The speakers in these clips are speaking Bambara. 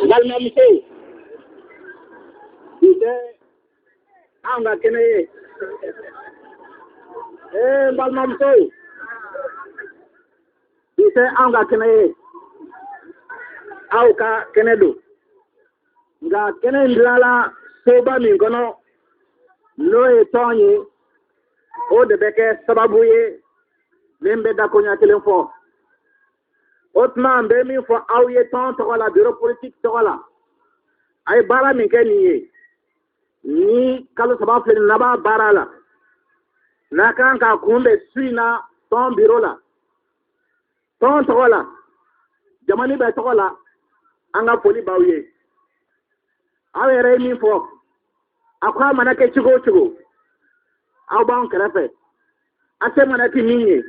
Balimamusow, bi tɛ anw ka kɛnɛ ye. Ee, n balimamusow, bi tɛ anw ka kɛnɛ ye, aw ka kɛnɛ don. Nka kɛnɛ in dilanla soba min kɔnɔ, n'o ye tɔn ye, o de bɛ kɛ sababu ye min bɛ dakoɲɛ kelen fɔ. O tuma, n bɛ min fɔ aw ye tɔn tɔgɔ la, bureau politique tɔgɔ la, a ye baara min kɛ nin ye, ni kalo 3 filɛ nin n'a b'a baara la, n'a kan ka kunbɛn su in na tɔn bureau la, tɔn tɔgɔ la, jamana bɛɛ tɔgɔ la, an ka foli b'aw ye. Aw yɛrɛ ye min fɔ, a ko a mana kɛ cogo o cogo, aw b'anw kɛrɛfɛ. A se mana kɛ min ye,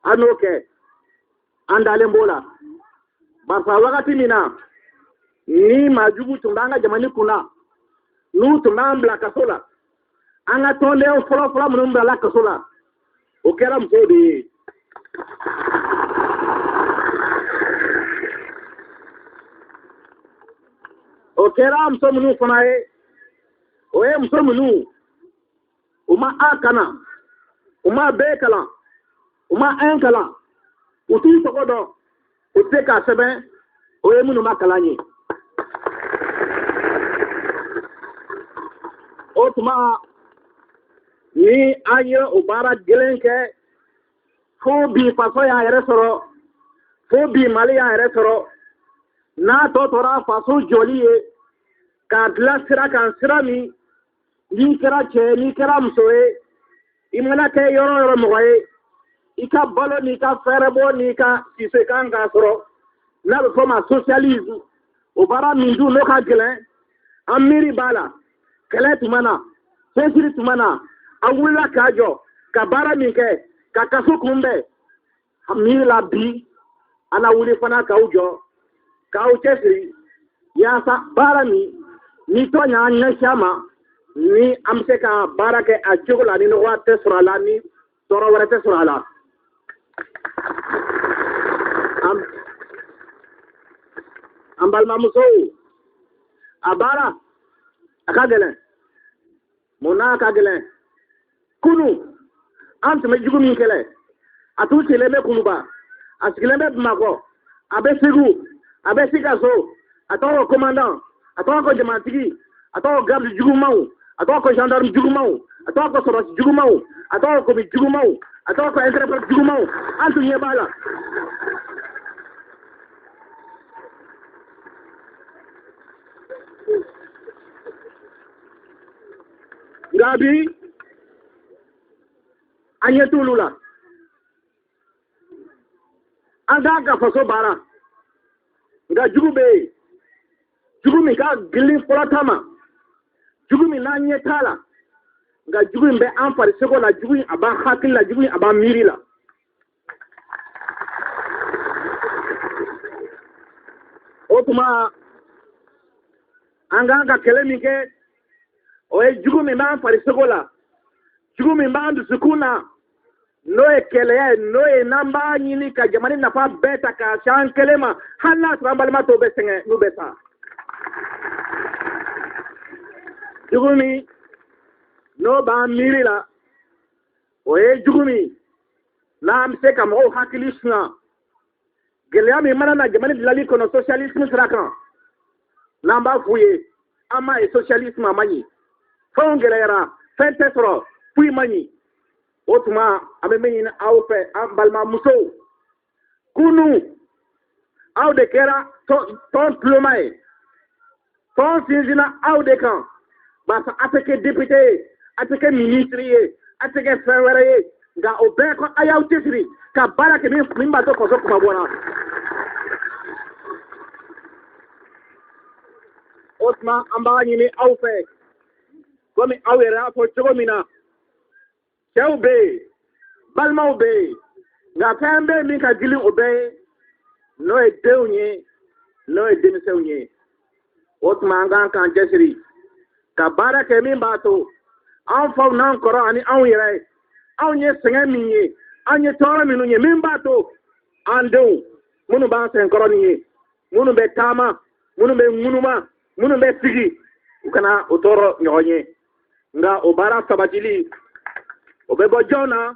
an n'o kɛ, an dalen b'o la. Barisa wagati min na ni maajugu tun b'an ka jamana kunna, n'u tun b'an bila kaso la, an ka tɔnden fɔlɔ-fɔlɔ minnu bilala kaso la, o kɛra musow de ye. O kɛra muso minnu fana ye, o ye muso minnu, u ma A kalan, u ma B kalan, u ma N kalan, u t'u tɔgɔ dɔn, u tɛ se k'a sɛbɛn, o ye minnu ma kalan ye. O tuma, ni an ye o baara gɛlɛn kɛ fo bi faso y'a yɛrɛ sɔrɔ, fo bi Mali y'a yɛrɛ sɔrɔ, n'a tɔ tora faso jɔli ye k'a dilan sira kan, sira min n'i kɛra cɛ, n'i kɛra muso ye, i mana kɛ yɔrɔ o yɔrɔ mɔgɔ ye, i ka balo n'i ka fɛɛrɛbɔ n'i ka sise kan k'a sɔrɔ, n'a bɛ fɔ o ma socialisme. O baara min dun n'o ka gɛlɛn, an miiri b'a la. Kɛlɛ tuma na, cɛsiri tuma na, an wulila k'a jɔ ka baara min kɛ ka kaso kunbɛn, miiri la bi an na wuli fana k'aw jɔ k'aw cɛsiri yaasa baara min ni tɔn y'an ɲɛsin a ma, ni an bɛ se ka baara kɛ a cogo la, ni nɔgɔya tɛ sɔrɔ a la, ni tɔɔrɔ wɛrɛ tɛ sɔrɔ a la. An balimamusow, a baara a ka gɛlɛn. Mun n'a ka gɛlɛn? Kunu an tun bɛ jugu min kɛlɛ, a tun sigilen bɛ Kuluba, a sigilen bɛ Bamakɔ, a bɛ Segu, a bɛ Sikaso, a tɔgɔ ko commandant, a tɔgɔ ko jamatigi, a tɔgɔ ko garde jugumanw, a tɔgɔ ko gendarme jugumanw, a tɔgɔ ko sɔrɔdasi jugumanw, a tɔgɔ ko komi jugumanw, a tɔgɔ ko interprète jugumanw. An tun ɲɛ b'a la. Nka bi an ɲɛ t'olu la. An k'an ka faso baara, nka jugu bɛ yen, jugu min ka girin fɔlɔ ta ma, jugu min n'an ɲɛ t'a la, nka jugu in bɛ an farisogo la, jugu in a b'an hakili la, jugu in a b'an miiri la. O tuma, an k'an ka kɛlɛ min kɛ, o ye jugu min b'an farisogo la, jugu min b'an dusukun na, n'o ye kɛlɛya ye, n'o ye n'an b'a ɲini ka jamana nafa bɛɛ ta k'a se an kelen ma, hali n'a sɔrɔ an balima tɔw bɛ sɛgɛn, n'u bɛ sa. Jugu min n'o b'an miiri la, o ye jugu min n'an bɛ se ka mɔgɔw hakili sunya. Gɛlɛya min mana na jamana dilanli kɔnɔ socialisme sira kan, n'an b'a f'u ye, an m'a ye socialisme a man ɲi, fɛnw gɛlɛyara, fɛn tɛ sɔrɔ, foyi man ɲi. O tuma, an bɛ min ɲini aw fɛ, an balimamusow, kunu aw de kɛra tɔn tuloma ye, tɔn sinsinna aw de kan, barisa a tɛ kɛ député ye, a tɛ kɛ ministre ye, a tɛ kɛ fɛn wɛrɛ ye, nka o bɛɛ kɔ, a y'aw cɛsiri ka baara kɛ min b'a to faso kuma bɔra. O tuma, an b'a ɲini aw fɛ, komi aw yɛrɛ y'a fɔ cogo min na, cɛw bɛ yen, balimaw bɛ yen, nka fɛn bɛ yen min ka girin o bɛɛ ye, n'o ye denw ye, n'o ye denmisɛnw ye. O tuma, an kan k'an cɛsiri ka baara kɛ min b'a to an faw n'an kɔrɔ ani anw yɛrɛ ye, anw ye sɛgɛn min ye, an ye tɔɔrɔ minnu ye, min b'a to an denw minnu b'an senkɔrɔ nin ye. Minnu bɛ taama, minnu bɛ ŋunuma, minnu bɛ sigi, u kana o tɔɔrɔ ɲɔgɔn ye. Nka o baara sabatili, o bɛ bɔ jɔn na?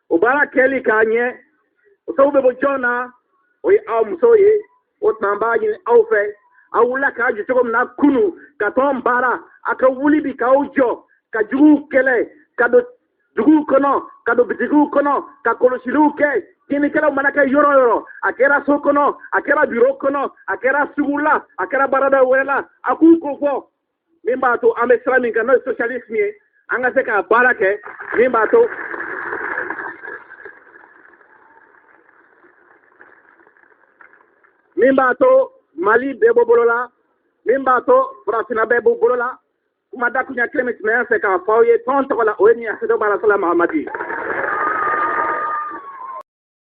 O baara kɛli k'a ɲɛ, o sababu bɛ bɔ jɔn na? O ye aw musow ye. O tuma an b'a ɲini aw fɛ, aw wulila k'a jɔ cogo min na kunu ka tɔn baara, a ka wuli bi k'aw jɔ ka juguw kɛlɛ, ka don duguw kɔnɔ, ka don bitigiw kɔnɔ, ka kɔlɔsiliw kɛ. Tiɲɛnikɛlaw mana kɛ yɔrɔ o yɔrɔ, a kɛra so kɔnɔ, a kɛra biro kɔnɔ, a kɛra sugu la, a kɛra baarada wɛrɛ la, a k'u ko fɔ. Min b'a to an bɛ sira min kan, n'o ye socialisme ye, an ka se k'a baara kɛ. Min b'a to Mali bɛɛ bɔ bolo la, min b'a to Farafinna bɛɛ bɔ bolo la. Kuma dakunya kelen min tun bɛ an fɛ k'a fɔ aw ye tɔn tɔgɔ la, o ye nin ye. Aseto b'a la Mahamadi.